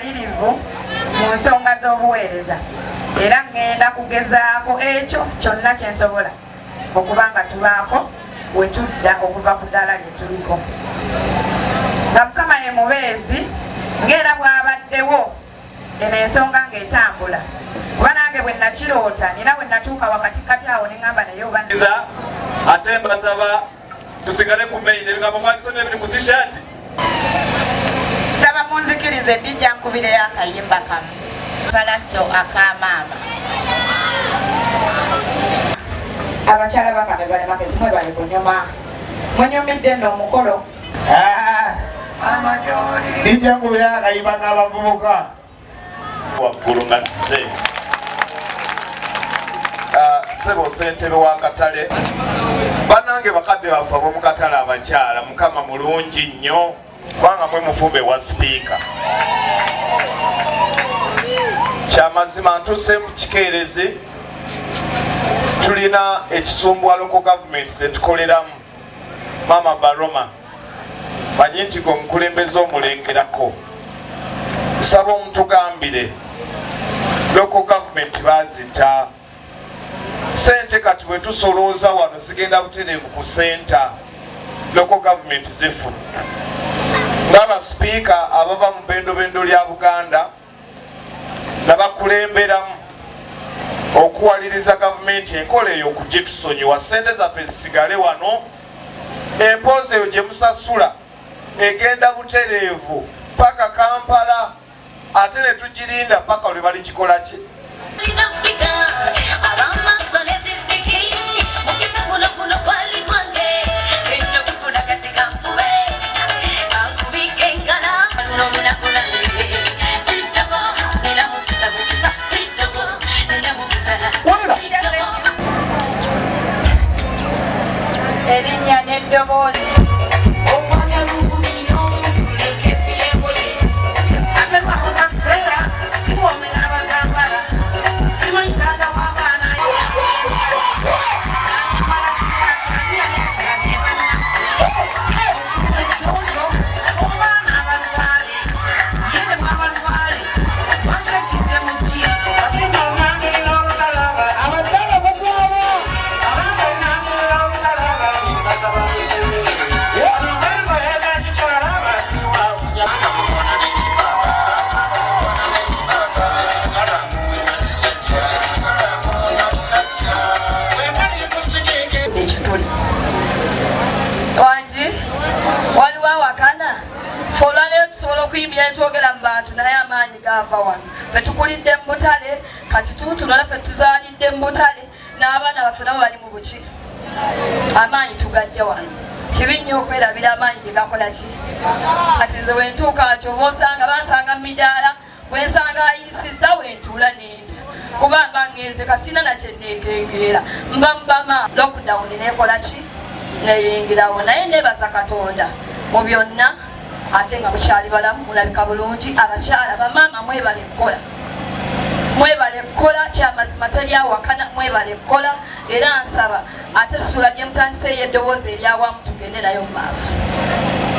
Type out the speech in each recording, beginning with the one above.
Mumalirivu mu nsonga z'obuweereza era ŋŋenda kugezaako ekyo kyonna kye nsobola okuba nga tubaako we tudda okuva ku ddaala lye tuliko. Nga Mukama ye mubeezi ng'era bw'abaddewo eno ensonga ng'etambula kuba nange bwe nakiroota nina bwe natuuka wakati kati awo ne ŋŋamba naye oba ate mbasaba tusigale ku main ebigambo mwabisomye ebiri ku t-shirt. Nsaba munzikirize dijja nkubireyo akayimba kamu palaso aka maama. Abakyala ba Kamebale Market mwebale kunyuma, munyumidde nno omukolo. Dijja nkubira akayimba k'abavubuka. Waggulu nga zze ssebo ssentebe w'akatale, bannange bakadde baffe ab'omu katale abakyala, Mukama mulungi nnyo kubanga mwe mufumbe wa sipiika. Kyamazima ntuuse mu kikeerezi, tulina ekisumbwa local government zetukoleramu. Maama Baroma, manyi nti gwe omukulembeze omulengerako, nsaba omutugambire local government bazita sente, kati bwe tusolooza wano zigenda butereevu ku senta, local government zifuna. Ng'abasipiika abava mu bendobendo lya Buganda nabakulemberamu okuwaliriza gavumenti enkola eyo okugitusonyiwa, sente zaffe zisigale wano. Empooza eyo gye musasula egenda butereevu paka Kampala, ate ne tugirinda paka lwe baligikola ki. Erinnya n'eddoboozi. Ekituli wangi waliwo awakana fe olwaleero tusobola okuyimirira netwogera mu bantu, naye amaanyi gava wano. Fe tukulidde mu butale, kati tuutuno ffe tuzaalidde mu butale n'abaana baffe nabo bali mu buki, amaanyi tugajja wano. Kibi nnyo okwerabira amaanyi gye gakola ki. Kati nze wentuuka nti oba osanga bansanga mu midaala, wensanga ayisiza wentuula nenda kuba mba ngenze kasina nakyenekengeera mba mbama lockdown nekola ki neyingirawo. Naye nebaza Katonda mu byonna, ate nga mukyali balamu, mulabika bulungi. Abakyala bamaama mwebale kukola, mwebale kukola, kyamazima teryawakana, mwebale kukola. Era nsaba ate essula gye mutandiseeyo eddoboozi eryawamu tugende nayo mu maaso,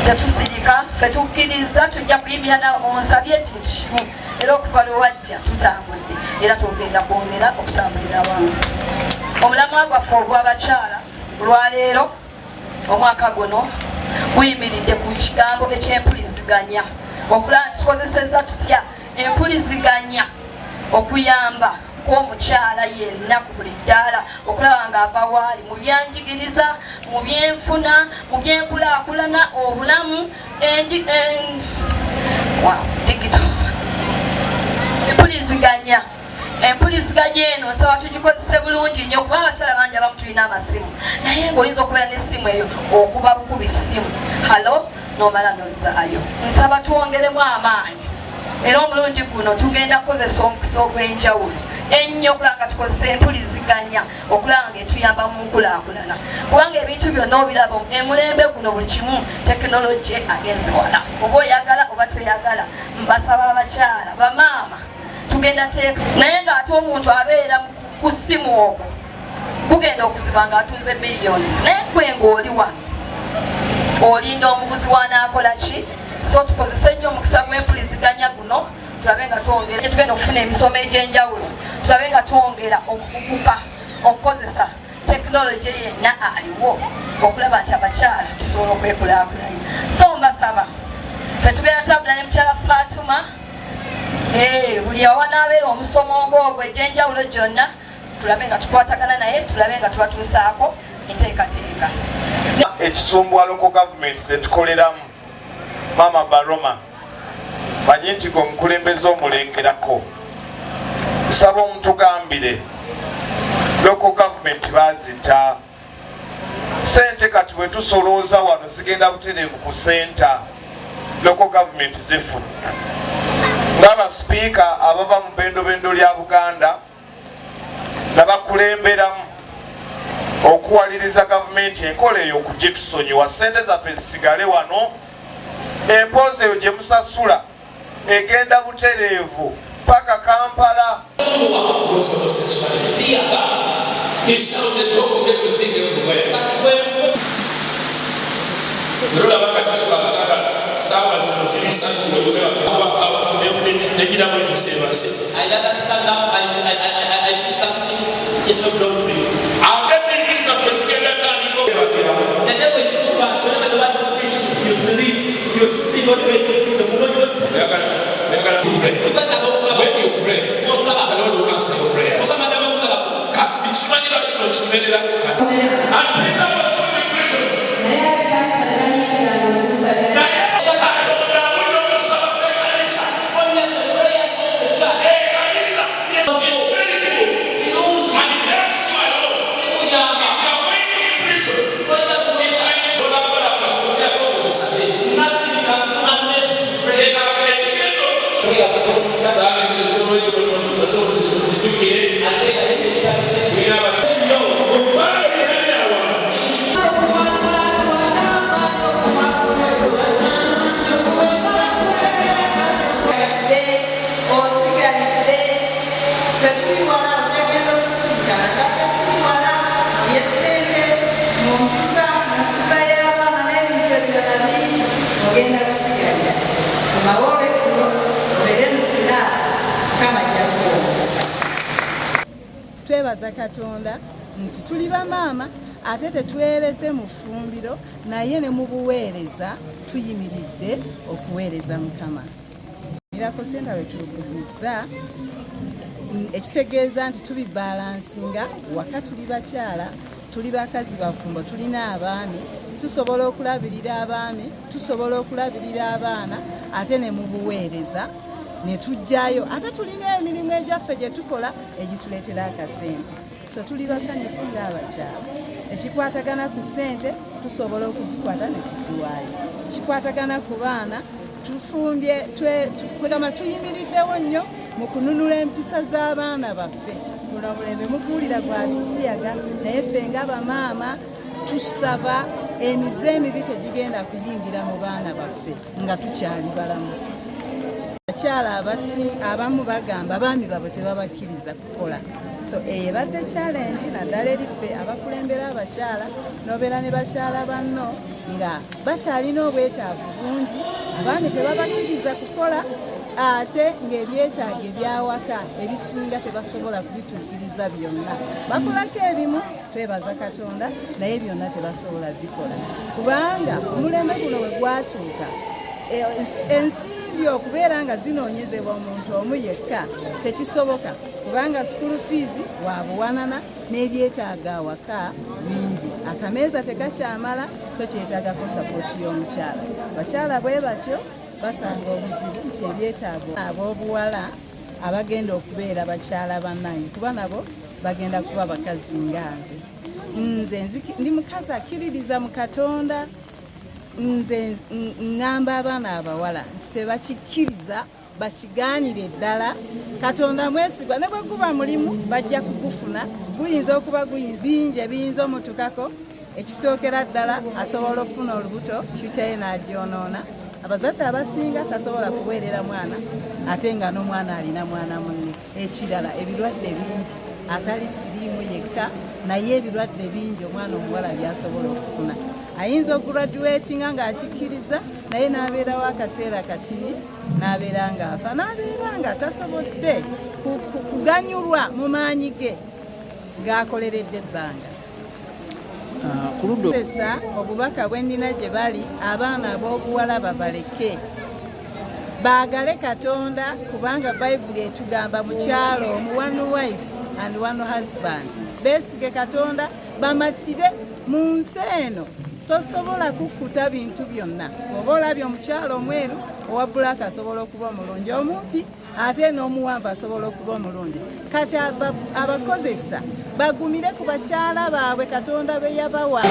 tetusirika, ffe tukkiriza tujja kuyimirira nawe. Onsabye ekintu kimu, era okuva lwe wajja tutambudde era tugenda kwongera okutambulira awamu. Omulamwa gwaffe ogw'abakyala olwaleero omwaka guno guyimiridde ku kigambo eky'empuliziganya, okulaba nti tukozesezza tutya empuliziganya okuyamba kw'omukyala yenna ku buli ddaala okulaba ng'ava waali mu byanjigiriza, mu byenfuna, mu byenkulaakulana, obulamu, digital empuliziganya. Empuliziganya eno nsaba tugikozese bulungi nnyo, kuba abakyala bangi abamu tulina amasimu, naye ng'oyinza okubeera n'essimu eyo okuba bukubi ssimu halo n'omala nozzaayo. Nsaba twongeremu amaanyi, era omulundi guno tugenda kukozesa omukisa ogw'enjawulo ennyo okulaba nga tukozesa empuliziganya okulaba nga etuyamba mu nkulaakulana, kubanga ebintu byonna obiraba emulembe guno buli kimu tekinologi agenze wala, oba oyagala oba toyagala. Mbasaba abakyala bamaama tugenda teeka, naye ng'ate omuntu abeera ku ssimu okwo gugenda okuziba ng'atunze millions, naye gwe ng'oli wano olinda omuguzi w'anaakola ki. So tukozese nnyo omukisa gw'empuliziganya guno. Tulabe nga twongera, tugenda okufuna emisomo egy'enjawulo, tulabe nga twongera okukuguka okukozesa tekinologi yenna aliwo okulaba nti abakyala tusobola okwekulaakulanya. So mbasaba, ffe tugenda tambula ne mukyala Fatuma. Buli awanaabeera omusomo ng'ogwo egy'enjawulo gyonna, tulabe nga tukwatagana naye, tulabe nga tubatuusaako enteekateeka. Ekisumbuwa local government zetukoleramu, Mama Baroma, manyi nti gwe omukulembeze omulengerako, nsaba omutugambire, local government bazita sente, kati bwe tusolooza wano zigenda butereevu ku center, local government zifuna. Ng'abasipiika abava mu bendobendo lya Buganda nabakulemberamu okuwaliriza gavumenti enkola eyo okugitusonyiwa, sente zaffe zisigale wano, empooza eyo gye musasula egenda butereevu paka Kampala. Was homosexuality. It's now the talk of everything everywhere. Olaba kati swasaka saawa zino ziri 3 negiramu etiseebase. I rather stand up, I do something instead of dozing. Ate TV zaffe zigenda tandika. The devil is too bad. Whenever the word is preached, you sleep. You sleep all the way to the moment. Oyagala pray. When you pray, the Lord will answer your prayers. Ekimanyira kino kimererako kati. And Peter was put in prison. Naye Katonda awulira okusaba kw'ekkanisa. Ekkanisa is very good and it helps you a lot. If you are going in prison, if I tonakola osabe. Leka ekigendo services zijjukire tulina. Osigalidde ffe tuli wala, ojagenda okusinkana nga ffe tuli wala yesente mu mpisa, mu nkuza y'abaana n'ebintu ebirala bingi. Ogenda kusigalira komawo olweggulo obeere mu kiraasi. Mukama ajja kuwa omukisa. Twebaza Katonda nti tuli bamaama ate tetwerese mu ffumbiro, naye ne mu buweereza tuyimiridde okuweereza Mukama. Miracle Center lwe tulukuzizza, ekitegeeza nti tubibalansinga. Waka tuli bakyala, tuli bakazi bafumbo, tulina abaami, tusobola okulabirira abaami, tusobola okulabirira abaana, ate ne mu buweereza ne tujjayo, ate tulina emirimu egyaffe gye tukola egituleetera akasente. So tuli basanyufu ng'abakyala. Ekikwatagana ku ssente tusobola okuzikwata ne tuziwaayo, ekikwatagana ku baana tufumbye, kwegamba tuyimiriddewo nnyo mu kununula empisa z'abaana baffe. Guno omulembe muguwulira gwa bisiyaga, naye ffe ng'abamaama tusaba emize emibi tegigenda kuyingira mu baana baffe nga tukyali balamu. Abakyala abamu bagamba abaami baabwe tebabakkiriza kukola, so eyo ebadde challenge naddala eri ffe abakulembera abakyala. Nobeera ne bakyala banno nga bakyalina obwetaavu bungi, abaami tebabakkiriza kukola, ate ng'ebyetaago ebyawaka ebisinga tebasobola kubituukiriza byonna. Bakolako ebimu, twebaza Katonda, naye byonna tebasobola bikola kubanga omulembe guno we gwatuuka, ensimbi okubeera nga zinoonyezebwa omuntu omu yekka tekisoboka, kubanga school fees wa buwanana n'ebyetaago awaka bingi, akameeza tekakyamala, so kyetaagako support y'omukyala. Bakyala bwe batyo basanga obuzibu nti ebyetaago ab'obuwala abagenda okubeera bakyala bannange, kuba nabo bagenda kuba bakazi nga nze. Nze ndi mukazi akkiririza mu Katonda. Nze ŋŋamba abaana abawala nti tebakikkiriza, bakigaanire ddala. Katonda mwesigwa, ne bwe guba mulimu bajja kugufuna. Guyinza okuba guyinza bingi ebiyinza omutukako. Ekisookera ddala, asobola okufuna olubuto, future ye n'agyonoona. Abazadde abasinga tasobola kuweerera mwana ate nga n'omwana alina mwana munne. Ekirala, ebirwadde bingi, atali siriimu yekka, naye ebirwadde bingi omwana omuwala byasobola okufuna. Ayinza okugraduatinga ng'akikkiriza, naye n'abeerawo akaseera katini. N'abeera ng'afa, n'abeera nga tasobodde kuganyulwa mu maanyi ge g'akoleredde ebbanga. Kozesa obubaka bwe nnina gye bali, abaana ab'obuwala babaleke baagale Katonda, kubanga Bayibuli etugamba mukyalo omu, one wife and one husband. Beesige Katonda, bamatire mu nsi eno. Tosobola kukkuta bintu byonna. Oba olabye omukyalo omweru, owa black asobola okuba omulungi, omumpi ate n'omuwanvu asobola okuba omulungi. Kati abakozesa bagumire ku bakyala baabwe Katonda be yabawa.